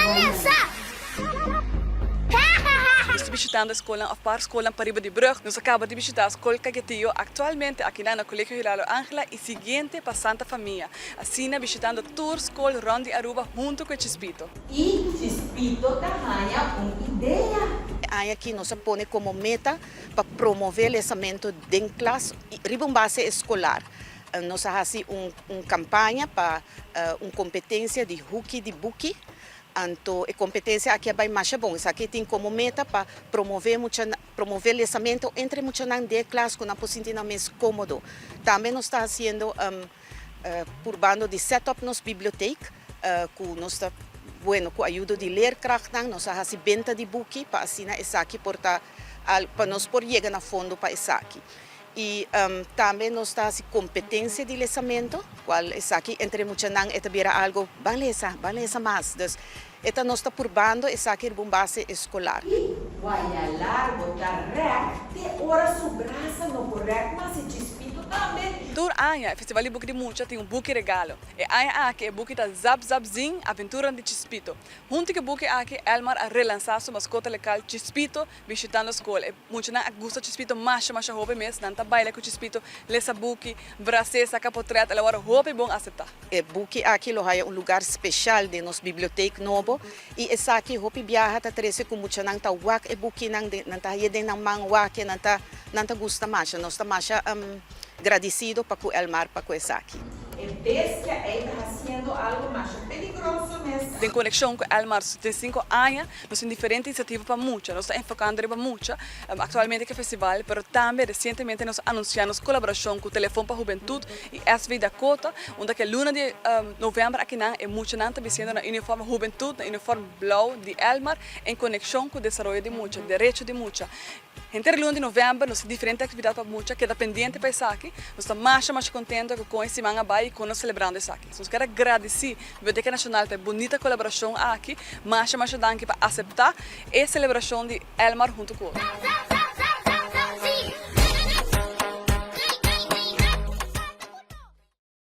Ban lesa! Nos ta bishitando e skolnan of par skolnan pariba di brug. Nos a kaba di bishita Skol Caquetío aktualmente akinan na Colegio Hilario Angela i siguiente pa Santa Famia. Asina bishitando tur skol rond di Aruba hunto ku e Chispito. I Chispito ta haña un idea. E aña aki nos a pone komo meta pa promove lesamento den klas riba un base eskolar. Nos a hasi un un kampaña pa un kompetensia di huki di buki. Anto e kompetensia aki a bai masha bon. Esaki tin komo meta pa promove mucha promove lesamento entre muchanan den e klas ku nan por sinti nan mes kómodo. Tambe nos ta hasiendo purbando di set up nos bibliotek ku nos ta bueno ku ayudo di leerkrachtnan nos a hasi benta di buki pa asina esaki por ta pa nos por yega na fondo pa esaki. I tambe nos ta hasi kompetensia di lesamento, kual esaki entre muchanan e ta bira algo ban lesa, ban lesa mas. Dus e ta nos ta purbando esaki riba un base eskolar. I waya largo ta rèk te ora su brasa no por rèk mas i Chispito tambe. Tur aña e Festival di Buki di Mucha tin un buki regalo. E aña aki e buki ta Zap Zap Zin, Aventuranan di Chispito. Huntu ku e buki aki Elmar a relansá su maskota lokal Chispito bishitando skol. E muchanan a gusta Chispito masha masha hopi mes. Nan ta baila ku Chispito, lesa buki, bras'é, saka potret. El a wòrdu hopi bon aseptá. E buki aki lo haya un lugar special den nos biblioteek nobo y esaki hopi biaha ta trece cu muchanan ta wak e bukinan, nan ta haye den nan man wak e, nan ta nan ta gusta masha. Nos ta masha gradicido pa cu Elmar pa cu esaki. E bestia ei ta hasiendo algo masha peligroso mes. Den konekshon ku Elmar su 35 aña, nos tin diferente inisiativa pa mucha. Nos ta enfokando riba mucha aktualmente ku e festival, pero tambe resientemente nos a anunsiá nos kolaborashon ku Telefon pa Hubentut i SV Dakota, unda ku e luna di novèmber akinan e muchanan ta bisiendo na uniform hubentut, na uniform blou di Elmar, en konekshon ku desaroyo di mucha, derecho di mucha. Henter luna di novèmber nos tin diferente aktividat pa mucha keda pendiente pa esaki. Nos ta masha masha kontento ku kon e siman a bai i kon nos selebrando esaki. Nos kier a gradisí Biblioteka Nashonal pa e bunita kolaborashon aki. Masha masha danki pa aseptá e selebrashon di Elmar huntu ku otro.